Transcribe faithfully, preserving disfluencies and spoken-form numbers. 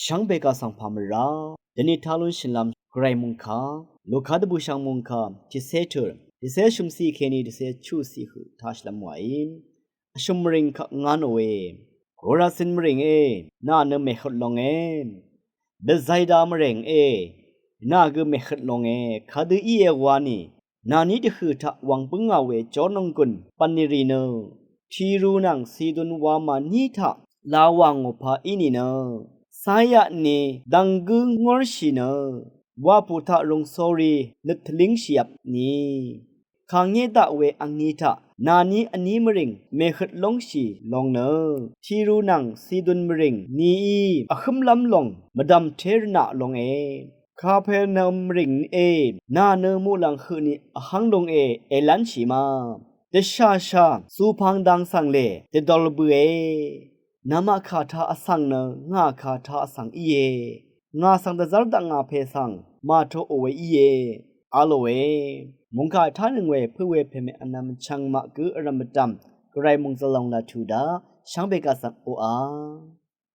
Shvngbe kaq svng pà mvrá dvni taq lún shø̀nlv́m Gvray mungkà Luka dvbùshv̀ng mungkà tiqcé tø̀r, tiqcé shø̀mciq kèní tiqcé chuqciq høq taq shvlv́m wàí. Vshø̀m mvrìng kaq ngán òe. Korazin mvrìngé, nà nø mèhøt longe. Bethsaida mvrìngé, nà gø mèhøt longe. Kadø íe wa nì, nàní dvhø̀ taq wv̀ng bǿngà we jórnònggùn bv̀nlì rì nø Tiru nvng Sidon wamà ní taq lawà ngò pà í nìnø, cáyaq ni dvng gǿ ngórshì nø wapù taq ròngsórí nøt tvlíngshìvp ni. Kàngé daq we angni taq nàní vní mvrìng mèhøt lóngshì long nø Tiru nvng Sidon mvrìng nií vhǿmlv́m lòng mvdv̀mté rvnaq longe. Kapernaum mvrìngé, nà nø muqlàng høq ni vháng longe èlv́nshì ma. Dvshàshà zupang dang svng lè dvdol bøe. Namaq kà taq vsvng nø ngà kà taq vsvng íe. Ngà svng dvzv́r daq ngà pè svng màtoqò we íe, a lòe. Mungkà tánøng we pø̄ we pèmè vnvm vchvng maq gǿ vrv̀m vdv̀m Gvray mungzøl lòng laq tuq daq shvngbe kaq svng oqà.